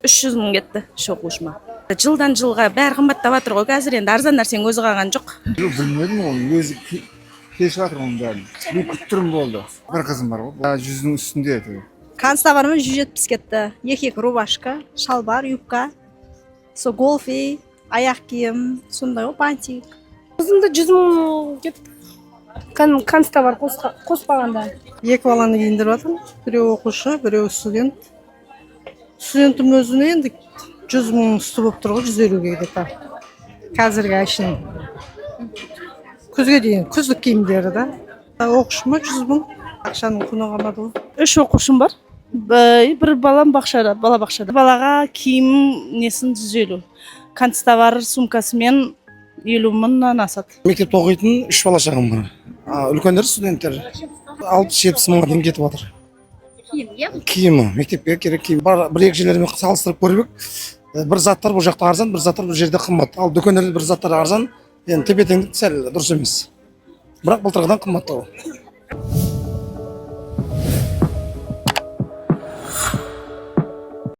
300 мың кетті үш оқушыма. Жылдан жылға бәрі қымбаттап жатыр ғой қазір, енді арзан нәрсенің өзі қалған жоқ. Жоқ, білмедім, оны өзі кешіп жатыр оның бәрін. Мен күтіп тұрмын, болды. Бір қызым бар ғой, 100-дің үстінде әйтеуір. Канцтовармен 170 кетті. Екі екі рубашка, шалбар, юбка, сол голфи, аяқ киім, сондай ғой, бантик. Қызымда 100 мың кетті. Канцтовар қоспағанда. Екі баланы киіндіріп жатырмын. Біреуі оқушы, біреуі студент. Студентім өзіне енді 100 мың үсті болып тұр ғой, 150-ге где-то. Қазіргі әшейін. Күзге дейін күздік киімдері да. Оқушыма 100 мың. Ақшаның құны қалмады ғой. Үш оқушым бар. Бір балам бақшада, бала бақшада. Балаға киім несін 150. Канцтовар сумкасымен 50 мыңнан асады. Мектепте оқитын үш бала шағам бар. Үлкендер студенттер, 60-70 мыңға дейін кетіп жатыр. Киім, иә? Киімі, мектепке керек киім бар. Бір екі жерлермен салыстырып көріп едік. Бір заттар бұл жақта арзан, бір заттар бұл жерде қымбат, ал дүкендерде бір заттар арзан. Енді тепе теңдік сәл дұрыс емес, бірақ былтырғыдан қымбаттау.